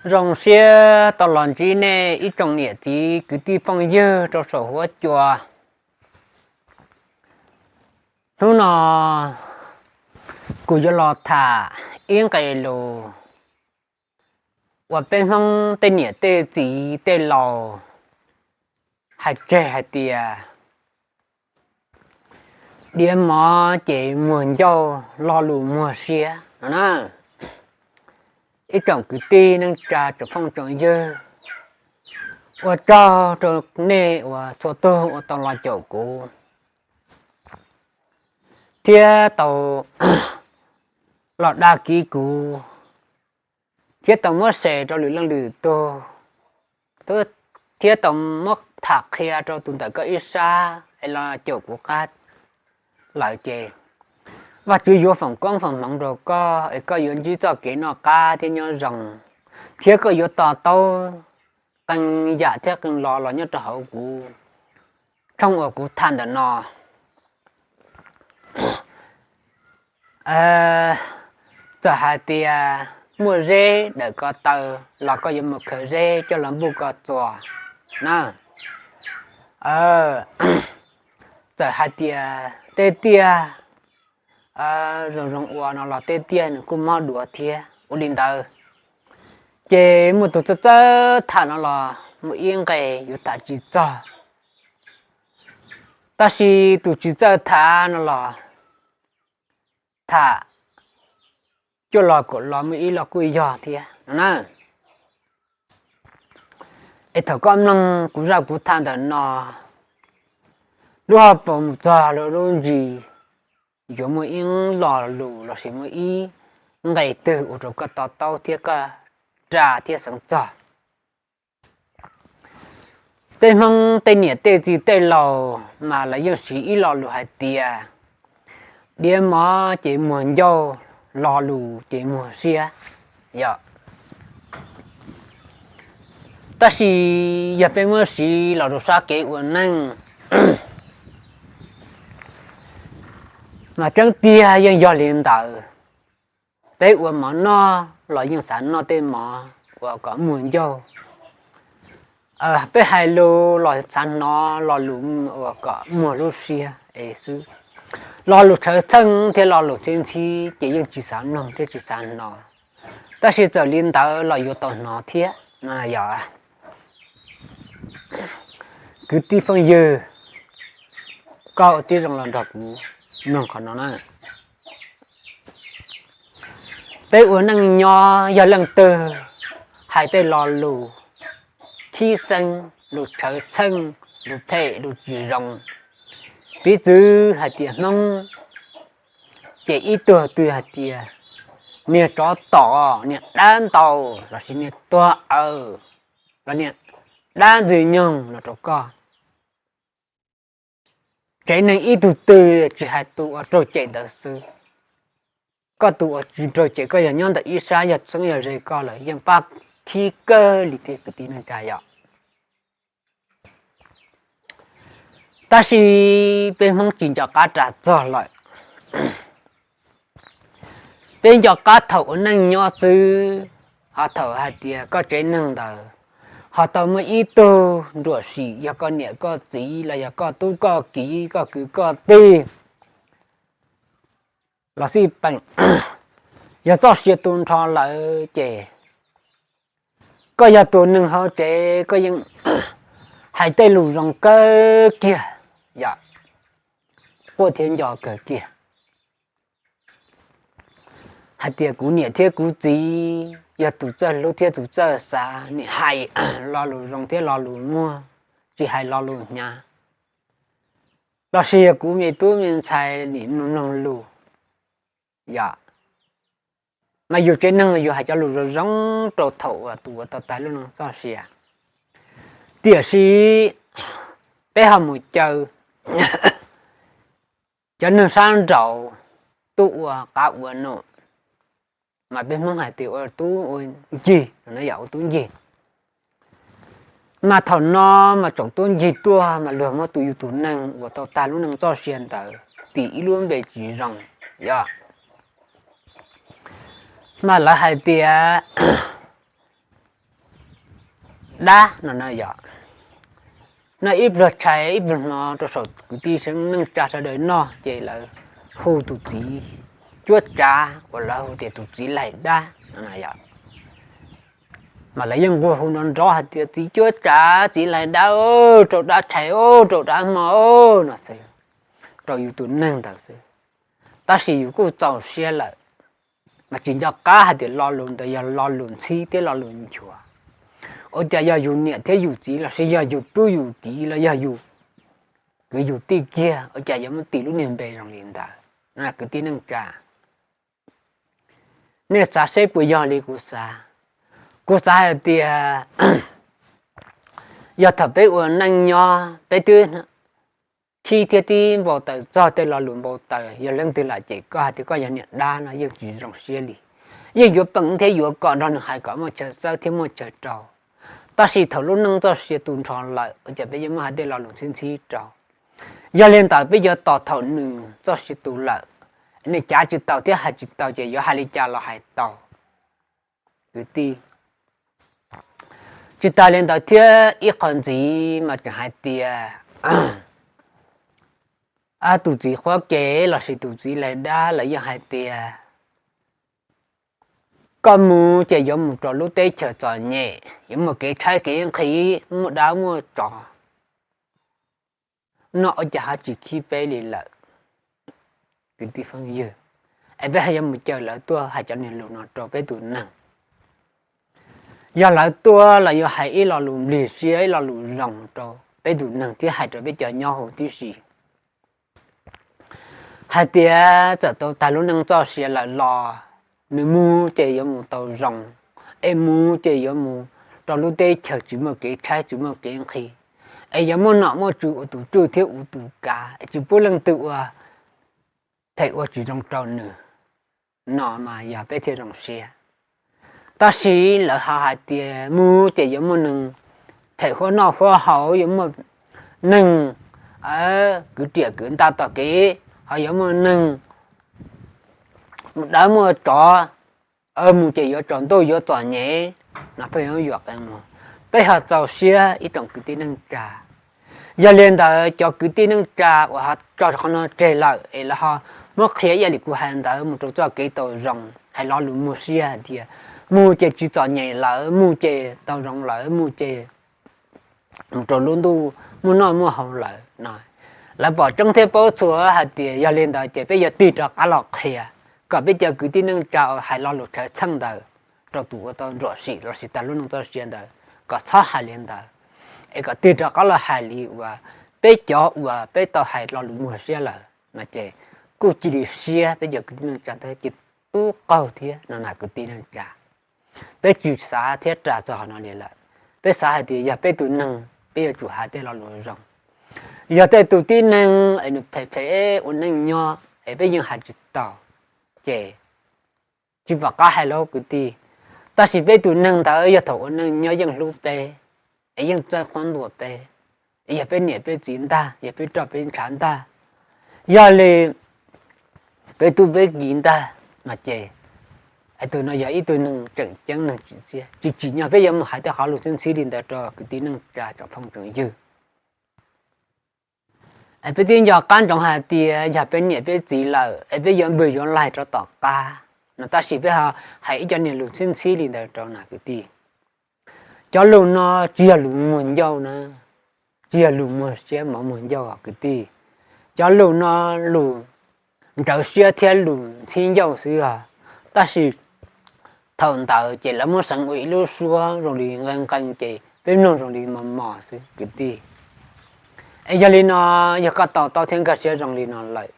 Zoo siab tau los ntsib nej ib tsoom niam txiv kwv tij phooj ywg rau saum huab cua. Hnub no kuv yuav los tham ib nqe lus uas peb Hmoob tej niam tej txiv tej laus hais tseg hais tias, diav mov ces muag ncauj, lo lus muag siab no na. Ib tsoom kwv tij neej tsa tsoom phooj tsoom ywg, ua tsaug rau nej uas txhua tug uas tau los caum kuv thiab tau los dag kiv kuv, thiab tau muab share rau lwm leej lwm tug, thiab tau muab tham qhia rau tus ntawm koj ib sab es los caum kuv qab lawm ces Vajtswv yuav foom koob foom hmoov rau koj es koj yuav ntsib txoj kev noj qab thiab nyob zoo, thiab koj yuav to taub qee yam thiab qee lo los nyob rau hauv kuv tshooj uas kuv tham ntawm no. Txawm hais tias muaj zeb dawm ko taw los koj yuav mus khaws zeb coj los npuj ko txuas na. Txawm hais tias tej tiaj zoo zoo ua no los tej tiaj nws kuj mob dua thiab ua li ntawd. Ces muaj tus txawj txawj tham no los muaj ib nqe yuav tham tsis txog, tab sis tus tsis txawj tham no los tham cuaj los kaum los muaj ib los kuj yog thiab no na. Es thaum koj mloog kuv zaj kuv tham ntawm no, lub hauv paus mus txog lub ntsis yuav muaj ib lo lus lossis muaj ib nqe twg ua rau koj to taub thiab koj ras thiab xeev txog. Tej Hmoob tej niam tej txiv tej laus mas lawv yeej siv ib lo lus hais tias, diav mov ces muag ncauj, lo lus ces muag siab, yog. Tab sis yog peb muab siv los rau sab kev ua neej mas tseeb tiag yeej yog li ntawd. Peb ua mov noj los yeej xav noj tej mov uas kom muag ncauj. Peb hais lus los xav hnov lo lus uas kom muag lub siab es xwb. Lo lus tshawv txheej thiab lo lus txhiab ntxhib ces yeej tsis xav mloog thiab tsis xav hnov. Tab sis txawm li ntawd los yuav tau hnov thiab no yog. Kwv tij phooj ywg, koj ua tib zoo los nrog kuv mloog qhov no na. Peb ua neej nyob yog leej twg hais tej lo lus khib xeeb, lus tshawv txheej, lus phem lus tsis zoo, piv txwv hais tias Hmoob ces ib tug twg hais tias niag tsov tom, niag dab ntau, lossis niag tuag aws, los niag dab ntxwg nyoog no rau koj. Tsev neeg ib tug twg tsis hais tus uas raug cem ntawd xwb, koj tus uas tsis raug cem koj yog nyob ntawm ib sab yog txheeb yog ze koj lawm yeej pab khib kawg li thiab kwv tij neej tsa yom. Tab sis peb Hmoob tsis nco qab ras txog lawm. Peb nco qab thaum ua neej nyob xwb, ho thaum hais tias koj tsev neeg ntawd ho tau muaj ib tug nruam sim yog koj niam koj txiv los yog koj tub koj kiv koj kwv koj tij los xij peem, yog txoj sia tu nrho lawm ces koj yog tus neeg hauv tsev koj yeej hais tej lus zoo kawg kiag, yog quaj thiab nco kawg kiag hais tias kuv niam thiab kuv txiv yog tus txawj hlub thiab tus txawj xav, nim hais lo lus zoo thiab lo lus muag, tsis hais lo lus hnyav. Lossis yog kuv me tub me ntxhais nim mloog mloog lus, yog, mas yus tsev neeg yus hais cov lus zoo zoo rau thaum uas tus uas tau tag lub neej txoj sia. Tiam sis peb ho mus caw cov neeg sab nraud tuaj ua qab ua num, mas peb Hmoob hais tias ua tub ua ncig no, yog ua tub ncig. Mas thaum no mas tsoom tub ncig tuaj mas luag muab tus yus tus neeg uas tau tag lub neej txoj sia ntawd tis ib lub npe tsis zoo, yog, mas lawv hais tias dab no na yog. No ib pluag tshais ib pluag hmo rau saum kwv tij neej tsa sawv daws noj ces lawv hu tus txiv cuab tsav uas lawv hu tias tus txiv laig dab no na yog. Mas lawv yeej nquag hu nrov nrov hais tias txiv cuab tsav, txiv laig dab, rau dab tshais, rau dab hmo no xwb, rau yus tus neeg ntawd xwb. Tab sis yus kuj txaus siab lawm, mas tsis nco qab hais tias lo lus ntawd yog lo lus ntxhib thiab lo lus nchuav. Ua cas yog yus niam thiab yus txiv lossis yog yus tub yus kiv los yog yus kwv yus tij kiag ua cas yuav muab tis lub niag npe zoo li ntawd? Kwv tij neej tsa, nej xav seb puas yog li kuv xav? Kuv xav hais tias yog thaum peb ua neej nyob peb twb khib thiab tib npau taws txog tej lo lus npau taws, yog leej twg lam cem koj hais tias koj yog niam dab no yeej tsis zoo siab li. Yeej yuav peem thiab yuav kom nrog nws hais kom muaj chaw txawb thiab muaj chaw rau. Tab sis thaum lub neej txoj sia tu nrho lawm ua cas peb yuav muab hais tej lo lus ntxhib ntxhib rau? Yog li ntawd peb yuav tos thaum nws txoj sia tu lawm, nws cav tsis tau thiab hais tsis tau ces yuav hais li cas los hais tau. Kwv tij, tsis tas li ntawd thiab ib qho ntxiv mas tseem hais tias tus txiv qhuab ke lossis tus txiv laig dab los yeej hais tias koj mus ces yuav mus rau lub teb chaws txom nyem, yuav muaj kev tshaib kev nqhis, muaj dab muaj tsov. No ua cas ho tsis khib peb li lawm? Kwv tij phooj ywg, es peb yuav mus caw lawv tuaj hais cov niag lus no rau peb tus neeg. Yog lawv tuaj los yuav hais ib lo lus nplig siab ib lo lus zoo rau peb tus neeg thiab hais rau peb cov nyob hauv tib si. Hais tias txawm tau tag lub neej txoj sia lawm los nws mus ces yuav mus tau zoo, es mus ces yuav mus rau lub teb chaws tsis muaj kev tshaib tsis muaj kev nqhis, es yuav muaj nom muaj tswv ua tus tswj thiab ua tus kav, es tsis pub leej twg ua phem ua tsis zoo rau nws. No mas yog peb thiaj zoo siab. Tab sis lawv ho hais tias mus ces yuav muaj neeg phem huab noj huab haus, yuav muaj neeg kwv riam kwv ntaj tom kev, ho yuav muaj neeg mus dawb muaj tsov, mus ces yuav tsaus ntuj yuav txom nyem, no peb yuam qe, peb ho txaus siab ib tsoom kwv tij neej tsa. Yog li ntawd cov kwv tij neej tsa uas ho tso qhov no tseg lawm es lawv ho muab qhia ib yam li kuv hais ntawd mus rau txoj kev tau zoo, hais lo lus muag siab hais tias mus ces tsis txom nyem lawm, mus ces tau zoo lawm, mus ces mus rau lub ntuj muaj noj muaj haus lawm no. Lawv pom tseeb thiab paub txhua hais tias yog li ntawd ces peb yuav tig rov qab los qhia kom peb cov kwv tij neej tsa uas hais lo lus tshawv txheej ntawd rau tus uas tau nruam sim lossis tag lub neej txoj sia ntawd kom txhob hais li ntawd, es kom tig rov qab los hais li uas peb cov uas peb tau hais lo lus muag siab lawm no ces kuj cia li siab peb cov kwv tij neej tsa ntawd ces tub qaug thiab no na kwv tij neej tsa. Peb tsis xav thiab ras txog qhov no li lawm. Peb xav hais tias yog peb tus neeg peb yuav tsum hais tej lo lus zoo. Yog tej tus tib neeg es nws phem phem ua neej nyob es peb yeej hais tsis tau ces tsis pom qab hais lawm kwv tij. Tab sis peb tus neeg ntawd yog thaum ua neej nyob yeej hlub peb, es yeej txawj qhuab ntuas peb, es yog peb niam peb txiv ntag, yog peb roj peb ntshav ntag, yog li peb tub peb kiv ntag no ces tus no yog ib tug neeg tseem ceeb neeg tsim txiaj. Tsis tsim nyog peb yuav mus hais tej qhov lus txhib ntxhib li ntawd rau kwv tij neej tsa tsoom phooj tsoom ywg. Es peb twb nco qab ntsoov hais tias yog peb niam peb txiv lawm es peb yuav npwg yuav laig rau tom qab no, tab sis peb ho hais ib co niag lus txhib ntxhib li ntawd rau na kwv tij. Cov lus no tsis yog lus muag ncauj na, tsis yog lus muag siab mov muag ncauj kwv tij. Cov lus no lus ntsawv siab thiab lus ntxhib ncauj xwb os. Tab sis thaum ntawd ces lawv muab seev ua ib lub suab zoo li nqee nqee ces peb mloog zoo li mos mos xwb kwv tij. Es yog li no, yog koj to taub thiab nkag siab zoo li no lawm,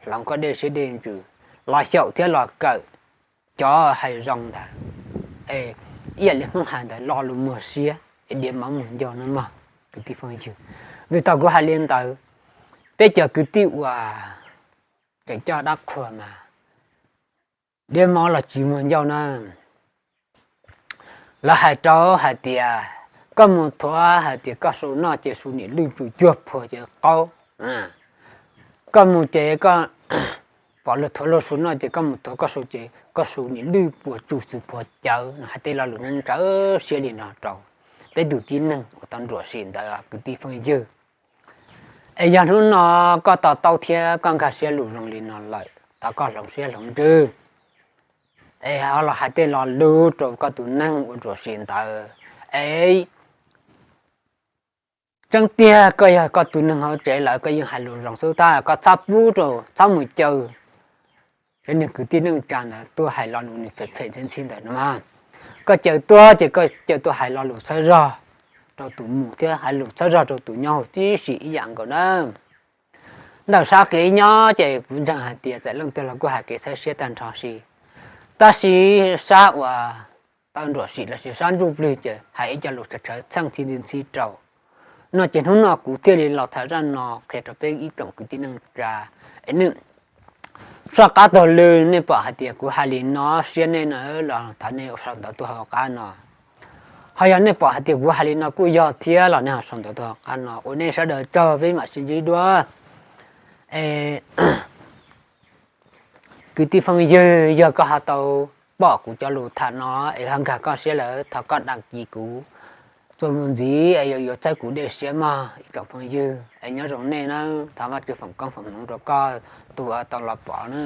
hloov koj dej siab dej ntsws los xyaum thiab los kawm cov hais zoo ntawd, es ib yam li Hmoob hais ntawd lo lus muag siab es diav mov muag ncauj no mog kwv tij phooj ywg. Vim tau kuv hais li ntawd, peb cov kwv tij uas tseem coj dab qhuas mas diav mov los tsis muag ncauj na. Lawv hais rau hais tias koj mus thuav hais tias koj su noj ces su nim lwj tsum cuag phuag ces qaub. Koj mus ces koj pom luag thuav luag su noj ces koj mus thuav koj su ces koj su nim lwj puas tsuj xwm phuag cawv no, hais tej lo lus ntsawv siab li no rau peb tus tib neeg uas tau nruam sim ntawd kwv tij phooj ywg. Es yog hnub no koj to taub thiab koj nkag siab lus zoo li no lawm, thov koj hloov siab hloov ntsws es ho los hais tej lo lus rau koj tus neeg uas nruam sim ntawd. Es tseeb tiag koj yog koj tus neeg hauv tsev lawm koj yeej hais lus zoo xwb tab koj txhob pub rau, txhob mus caw cov niag kwv tij neej tsa ntawd tuaj hais lo lus nws phem phem ntxhib ntxhib ntawd no mas. Koj caw tuaj ces koj caw tuaj hais lo lus txhawb zog rau tus mus thiab hais lus txhawb zog rau tus nyob huv tib si ib yam nkaus na. Ntawm sab kev nyob ces kuv ntseeg hais tias txawm leej twg los kuj hais kev txhawb siab tag nrho si, tab sis sab uas tau nruam sim los sis sab ntsuj plig ces hais ib co lus tshawv tshawv txheej txhib ntxhib rau no ces hnub no kuv thiaj li los tham zaj no qhia rau peb ib tsoom kwv tij neej tsa. Es nej soj qab taug lw nej pom hais tias kuv hais li no siab nej na los thov nej ua sau ntawv tuaj hauv qab no. Ho yog nej pom hais tias kuv hais li no kuj yog thiab los nej ho sau ntawv tuaj hauv qab no. Ua nej sawv daws tsaug, peb mam sib ntsib dua. Es kwv tij phooj ywg, yog koj ho tau pom kuv cov lus tham no es ho nkag koj siab lawm thov koj dag kis kuv txuas mus ntxiv es yuav txhawb kuv dej siab mog ib tsoom phooj ywg. Es nyob zoo nej na, thov Vajtswv foom koob foom hmoov rau koj tus uas tau los pom na.